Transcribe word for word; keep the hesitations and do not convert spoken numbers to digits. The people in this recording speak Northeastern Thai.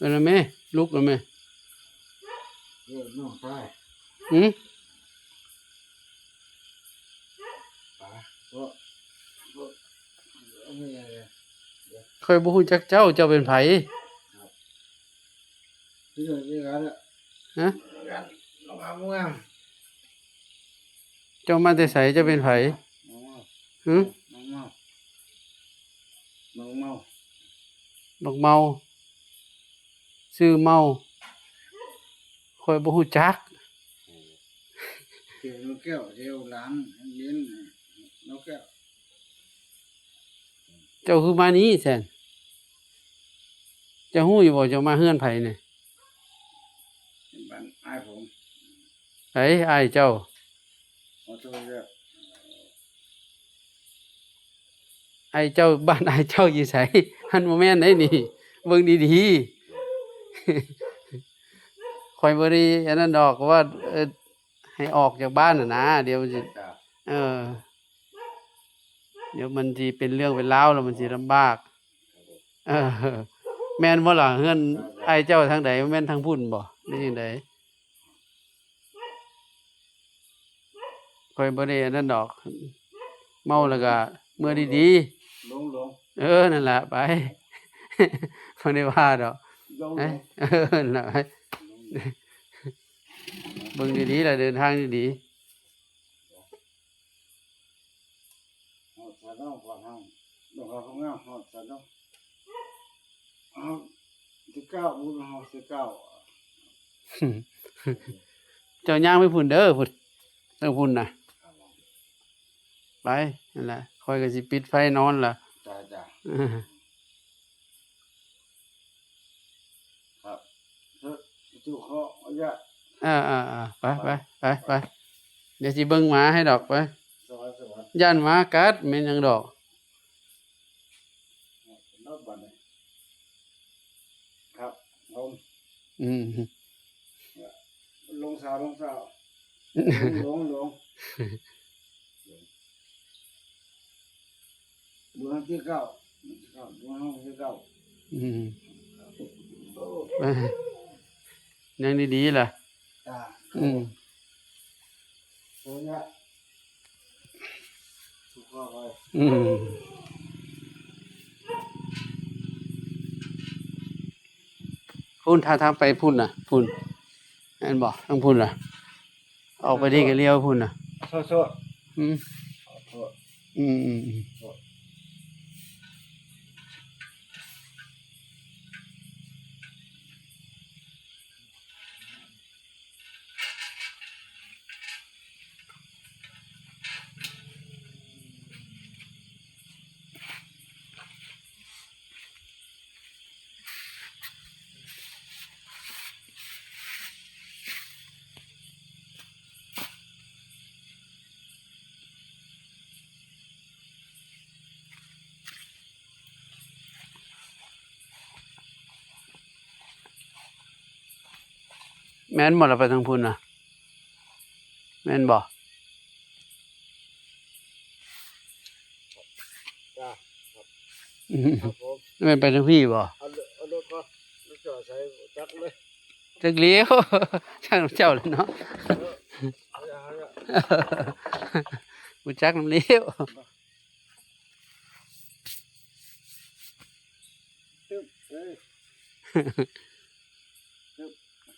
เป็นแล้วแม่ ลุกแล้วแม่ เออน้องชาย หืม ป๋าก็ก็ไม่อะไร ข่อยบ่ฮู้จักเจ้า เจ้าเป็นไผ ที่เรื่องนี้กันละ ฮะ น้องงามงาม เจ้ามาแต่ไส เจ้าเป็นไผ น้องเมา หืม น้องเมาน้องเมา บักเมา ชื่อเมา ข่อยบ่ฮู้จัก เสียงนกแก้วเสียงหลานเลี้ยงนกแก้ว เจ้าคือมานี้แซน เจ้าฮู้อยู่บ่ เจ้ามาเฮือนไผนี่ บ้านอ้ายผม ไผอ้ายเจ้า ขอโทษเด้อ อ้ายเจ้า บ้านอ้ายเจ้าอยู่ไส หันบ่แม่นไดนี่ เบิ่งดีๆ ข่อยบ่ได้อันนั้นดอก ว่า เอ่อ ให้ออกจากบ้านน่ะนะ เดี๋ยวมันสิ จ้า เออ เดี๋ยวมันสิเป็นเรื่องเป็นราว แล้วมันสิลำบาก เออ แม่นบ่ล่ะ เฮือนอ้ายเจ้าทางใด แม่นทางพุ้นบ่ หรือจังใด ข่อยบ่ได้อันนั้นดอก เมาแล้วก็เมือดี หลงหลง ๆ เออ นั่นล่ะ ไป บ่ได้ว่าดอก หลง เอ้ย หลง เออ นั่นล่ะ เบิ่งดีๆล่ะ เดินทางดี หอดสะเนาะ หอดห้อง หอดห้องน้ำ หอดสะเนาะ เอาสิเก้า บุญเอาสิเก้า ๆ เจ้าย่างไปพุ้นเด้อ พุ้น ทางพุ้นน่ะ ไป นั่นล่ะ ข่อยก็สิปิดไฟนอนล่ะ จ้าจ้า เออ ครับเถอะจุขออนุญาต เออๆๆ ไปๆๆๆ เดี๋ยวสิเบิ่งหมาให้ดอก ไป สวัสดีสวัสดี ย่านหมากัด แม่นหยังดอก รอบบันเลยครับ ลง อืม ลงสาวลงสาวลงลงลง เมืองที่เก้า เมืองที่เก้า เมืองที่เก้า อืม โอ้ เออ ยังดีๆล่ะ จ้า อืม โอ้ยะสุขอร่อย อืม พุ้น ถ้าทางไปพุ้นน่ะ พุ้น แม่นบ่ ทางพุ้นน่ะ ออกไปนี่ก็เลี้ยวพุ้นน่ะ โทษโทษ อืม ขอโทษ อืมอืมอืม แม่นบ่ล่ะ ไปทางพุ้นน่ะ แม่นบ่ จ้า อืม ครับผม แม่นไปทางพี่บ่ เอารถเอารถก็รถจอดใส่จักเลย จักเลี้ยว ช่างเจ้าเลยเนาะ เอาละเอาละ บ่จักนำเลี้ยว ตึ๊บเอ้ย